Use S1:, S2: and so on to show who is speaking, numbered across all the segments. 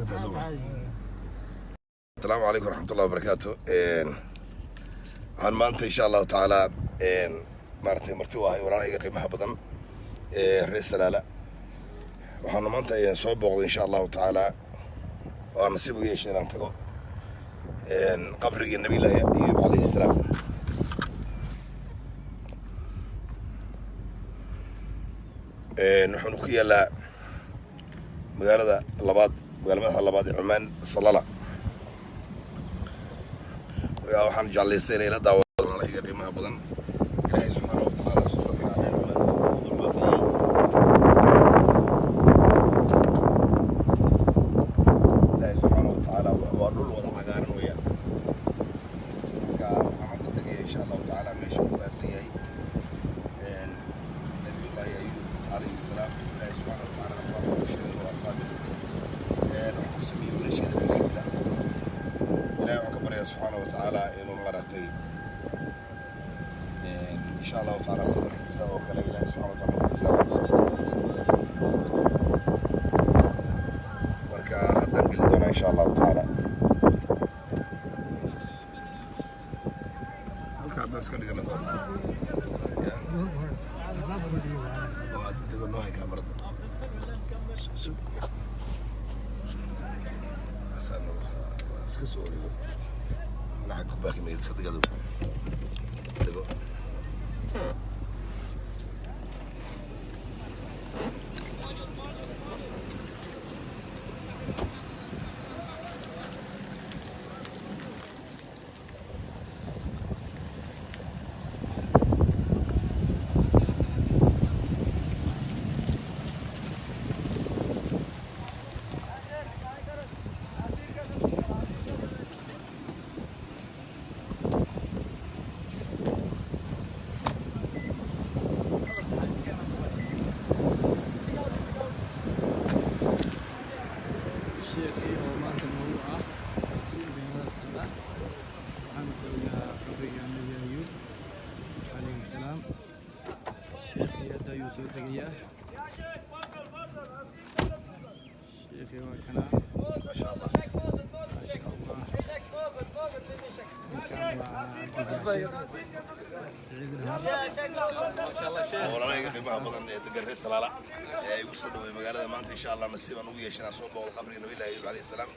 S1: Iska tahay soo. Asalaamu calaykum waraxmatullahi wabarakaatu. Waxaan maanta, insha Allahu tacaala, maaragtay, marti u ahay walaalahayga qiimaha badan ee reer Salaala. Waxaanu maanta soo booqday, insha Allahu tacaala, oo aan nasiib u yeeshay inaan tago qabrigii Nabiyullaahi Ayuub calayhi salaam. Wuxuuna ku yaalaa magaalada labaad, magaala madaxda labaad ee Cumaan, Salala. Marka waxaan jeclaystay inay la daawado walaalahayga qiimaha badan. Ilaahay subxaana wa tacaala suuradka reer Cumaan uu barwaaqeeyey. Ilaahay subxaana wa tacaala waa dhul wada cagaaran weeyaan. Marka waxaan hadda tegaya, insha Allahu tacaala, meesha uu aasan yahay Nabiyullaahi Ayuub calayhi salaam. Ilaahay subxaana wa tacaala qur-aanka ku sheegay waa saabir wax ku sameeyey wiilasheeda mid kamid ah. Ilahay waxaan ka baryaa subxaana wa tacaala inuu, maaragtay, insha Allahu tacaala sabarkiisa oo kale Ilahay subxana wa taala ku risaaqo. Marka haddaan geli doonaa, insha Allahu tacaala, halka haddaan iska dhigana oo aad dego noo hay kaamarada. Asaan iska soo wareego mana xagga ku baakimaya. Iska degado dego.
S2: Sheekii oo maanta noogu ah si deegaanada socda, waxaanu joogaa qabriga Nabi Ayuub calayhi salaam. Sheekhii hadda ayuu soo degayaa. Sheekhii waa kanaa.
S1: Maasha Allah.
S2: Maasha Allah. Ninkan waa Cabdibaashi Saciid Ilhar.
S1: Walaalahayga qiimaha badan ee degan reer Salaala ee igu soo dhaway magaalada maanta, insha Allah nasiib aan ugu yeeshay inaan soo booqdo qabriga Nabiyullahi Ayuub calayhi salaam.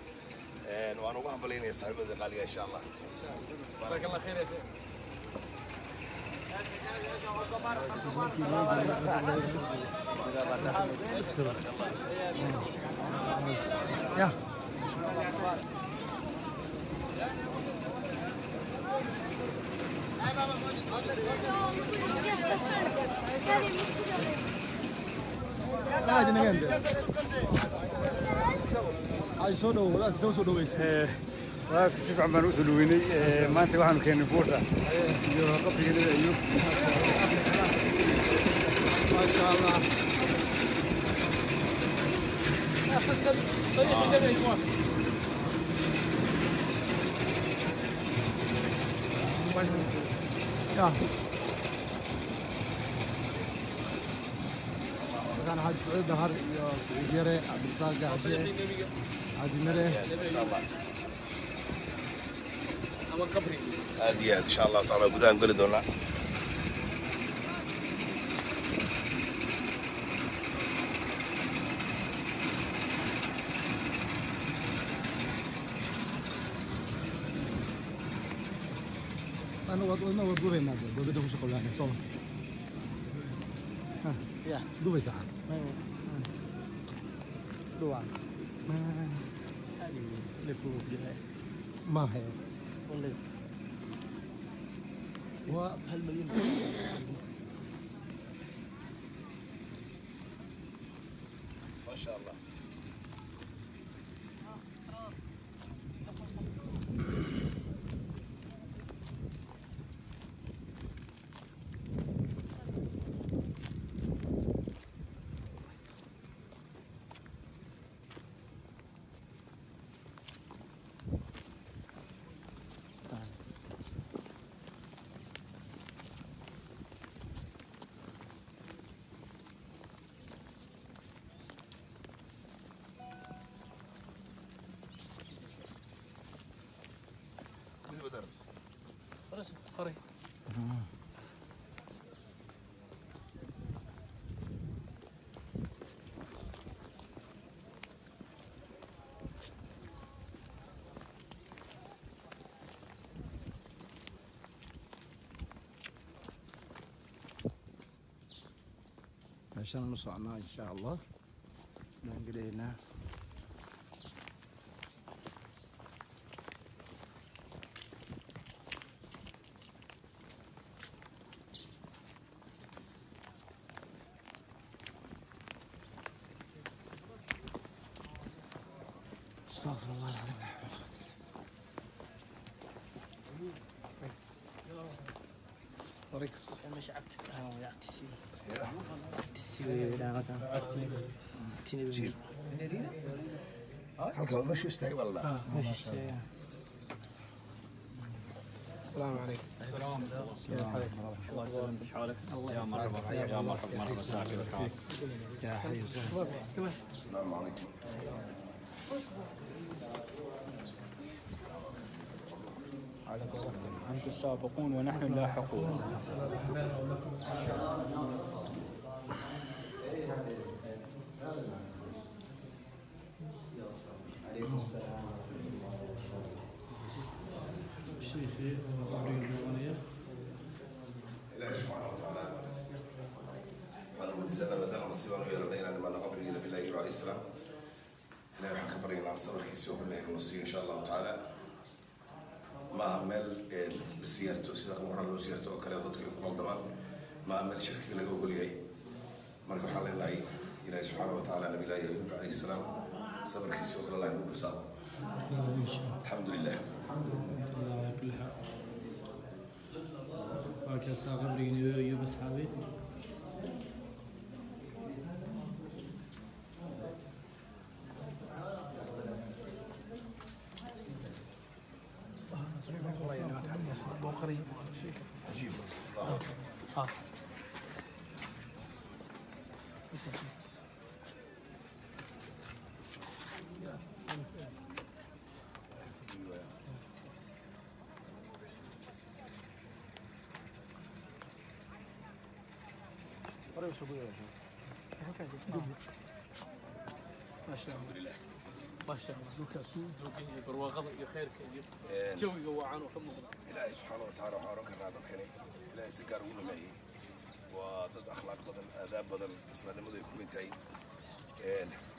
S1: Waan ugu hambalyaynaya saaxiibada qaaliga, insha Allah.
S3: جزاك الله خير يا شيخ.
S2: Ya. Aad inaga ay soo dhow wadaadka soo dhaweysay.
S4: Wadaadka si fiican baan usoo dhaweynay. Maanta waxaanu keennay buurta iyo qabriga Nabi Ayuub.
S2: Maasha Allah.
S3: صريح النبي يا جماعه.
S2: Ya. Waxaan Xaaji Saciid Dahar iyo Saciid Yare, Cabdirasaaq Gaxshe, Xaaji Mire.
S1: Masha Allah.
S3: Ama qabri.
S1: Aad iyo aad, insha Allahu tacaala, gudahaan geli doonaa.
S2: Ana wad wadna wad dubaynaa, dowladda ku shaqo soo
S3: Ya.
S2: dubaysaa.
S3: Dhuwaan. Lif uu ku jiraa.
S2: Maaha.
S3: Lif.
S2: Waa
S3: 1 milyan.
S1: Maasha Allah.
S3: Hore.
S2: Meeshaan u socnaa insha Allah, aan gelaynaa. استغفر الله العظيم، لا حول ولا قوة
S3: مش عبت
S1: Halka meeshuu istaagay baa la dhahaa.
S3: السلام عليكم.
S5: يا مرحبا، يا مرحبا، مرحبا ساعة الحال.
S2: يا حي وسهلا.
S1: Asalaamu calaykum.
S5: أنتم السابقون ونحن اللاحقون.
S3: Sheekhi oo qabriga dooranaya.
S1: Ilaahi subxaana watacaala maaragtay waxaan weydiisanaa, maadaama nasiibaan u yeelanay inaan imaano qabrigii Nabi Ayub calayhi salaam, Ilahi waxaan ka baryaynaa sabarkiisii oo kale inuu siiyo insha Allahu tacaala. Maaha meel la siyaarto sida qabuuraha loo siyaarto oo kale oo dadku ay ku qaldamaan. Maaha meel shirkiga laga ogol yahay. Marka waxaan leenahay Ilaahi subxaana wa tacaala Nabi Ayub calayhi salaam sabarkiisii oo kale Allah inuu xisaabo. Alxamdu lilah.
S3: الله على كل حال. Waa kaasaa qabriga Nebi Ayub, asxaabi.
S1: Cajiib, Allahu akbar.
S3: ما شاء الله، ما شاء الله، dhulkaas uu doogan yahay, barwaaqada iyo khayrka iyo jawiga wacan oo ka muuqda.
S1: Ilaahay subxaana wa tacaala waxaan oran karnaa dadkani Ilaahay si gaar ugu nameeyey. Waa dad akhlaaq badan, aadaab badan, islaamnimadu ay ku weyn tahay.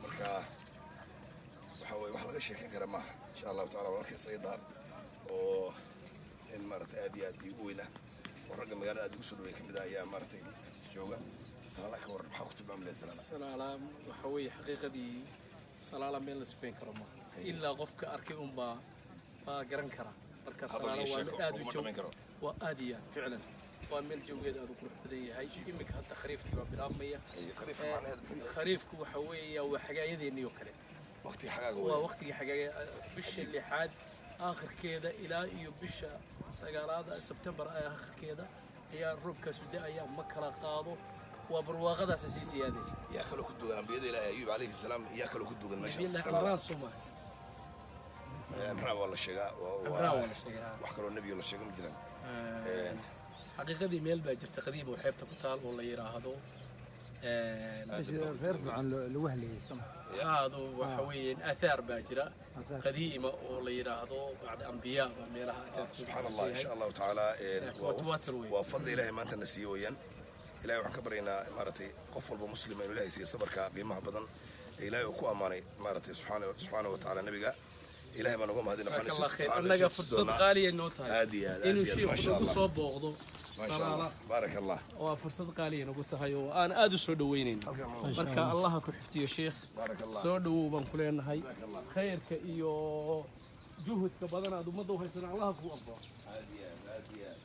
S1: Marka waxa weye wax laga sheekeyn kara maaha insha Allahu tacala. Walaalkay Sayidaan oo in maaragtay aad iyo aad iigu weyna oo ragga magaalada aad ugu soo dhawey ka mid ah ayaa maaragtay jooga. Salaala ka waran, maxaa ku tilmaami lahay Salaala?
S3: Salaala waxa weeye xaqiiqadii Salaala meel la sifeyn karo maaha, ilaa qofka arkay unbaa baa garan kara. Marka
S1: Hadal
S3: Salaala
S1: iyo
S3: waa
S1: sheeko
S3: meel aad u
S1: laguma
S3: jaw
S1: dhamayn karo.
S3: Waa aad iyo aad, ficlan waa meel jawigeeda aad u qurux badan yahay. Iminka hadda khariifkii baa bilaabmaya.
S1: Khariifka macnaheedu muxuu yahay?
S3: Khariifku waxa weeya waa xagaayadeennii oo kale.
S1: Waqtiga xagaaga.
S3: Waa
S1: Wey
S3: waqtigii xagaaya, bisha lixaad aakhirkeeda ilaa iyo bisha sagaalaad, Sebtembar aakhirkeeda ayaa roobkaasu da'aya, ma kala qaado, waa barwaaqadaasa sii siyaadaysa.
S1: Yaa kaloo ku dugan ambiyada Ilaahay, Ayuub calayhi salaam, yaa kaloo ku dugan meesha?
S3: Nabiyullahi
S1: Salaala.
S3: Cimraan soo maaha?
S1: Cimraan waa la sheegaa.
S3: Cimraan waa la sheegaa.
S1: Wax kaloo nebiyo la sheego ma jiraan?
S3: Xaqiiqadii meel baa jirta qadiim oo xeebta ku taal oo la yidhaahdo
S4: Reer fiican lagu haleeyay.
S3: Aadu waxa weeyaan aathaar baa jira qadiima oo la yidhaahdo bacda ambiyaa baa meelaha aathaarkooda.
S1: Subxaan Allah, insha Allahu tacaala.
S3: Waa tuwaatir weyn.
S1: Waa fadli Ilaahay maanta na siiyo weeyaan. Ilahay waxaan ka baryaynaa maaragtay qof walba muslima inuu Ilahay siiyo sabarka qiimaha badan ee Ilaahay uu ku ammaanay maaragtay subxaana wa tacaala nabiga. Ilahay baan uga mahadina.
S3: Jazaak Allah khayr. Annaga fursad qaaliya noo tahay
S1: Aad iyo aad, aad
S3: inuu
S1: iyo aad.
S3: shiikhu
S1: Masha
S3: nagu
S1: Allah.
S3: soo booqdo
S1: Maasha
S3: Salaala.
S1: Allah, baarak Allah.
S3: Waa fursad qaaliya nagu tahay oo aan aad u soo dhaweynayno. Marka Allaha ku xifdiyo sheekh.
S1: Baarak Allah.
S3: Soo dhawow baan ku leenahay.
S1: Jazaak Allah.
S3: Khayrka iyo juhudka badan aad ummadda u haysana Allaha kuu aqbalo.
S1: Aad iyo aad, aad iyo aad.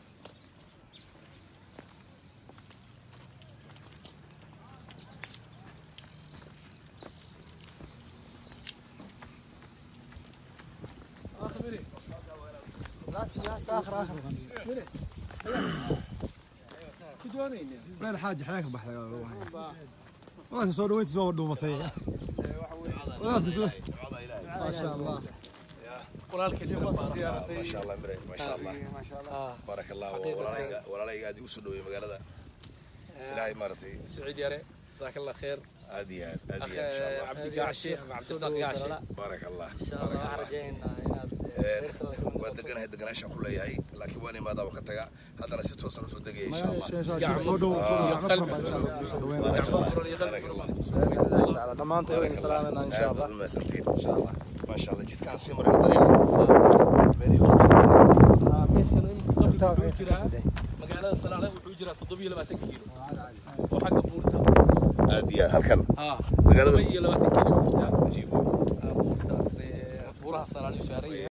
S4: اخر اخر.
S3: Ku doonayna.
S4: meel xaaji xayaa ka baxday wadaadka soo dhaweyntiisa waa dhuumatay wadaadka soo.
S1: Ducada Ilaahay.
S4: Maasha Allah.
S1: Ya.
S3: Walaalkeen Mire Faarax.
S1: ما شاء الله mire, ما شاء الله.
S4: ما شاء الله.
S1: بارك الله. Walaalayga, walaalayga aad igu soo dhaweeyey magaalada, ilaahay maaragtay.
S3: Saciid Yare, jazaak Allah khair.
S1: Aad iyo aad, aad
S3: akh
S1: iyo aad, insha Allah.
S3: Cabdi Gacshe ama Cabdirasaaq Gacshe.
S1: بارك الله.
S2: إن شاء الله waxaan rajaynaynaa inaad reer Salaale ka mid
S1: Waa
S2: noqoto.
S1: deganahay, deganaashaan ku leeyahay, laakiin waan imaadaa, waan ka tagaa, haddana si toosan usoo degaya, insha Allah.
S4: Soo dhow, soo dhow, gacmo furan baa insha Allah soo dhaweynaa.
S3: Gacmo furan iyo qalbi furan.
S6: Tacaala dhammaanteen waynu salaamayna insha
S1: Aad
S6: Allah.
S1: baad u mahadsantihiin, insha Allah. Maasha Allah, jidkaan sii maray dariiqa meelihii.
S3: Meeshan imika qabriga wuxuu jiraa magaalada Salaale, wuxuu jiraa 27 kiilo oo xagga buurta.
S1: Aad iyo aad, halkan
S3: ah
S1: magaalada
S3: 27 kiilo jirtaa.
S1: Ajiibo.
S3: Buurtaas, buuraha Salaale uu saaran yahay.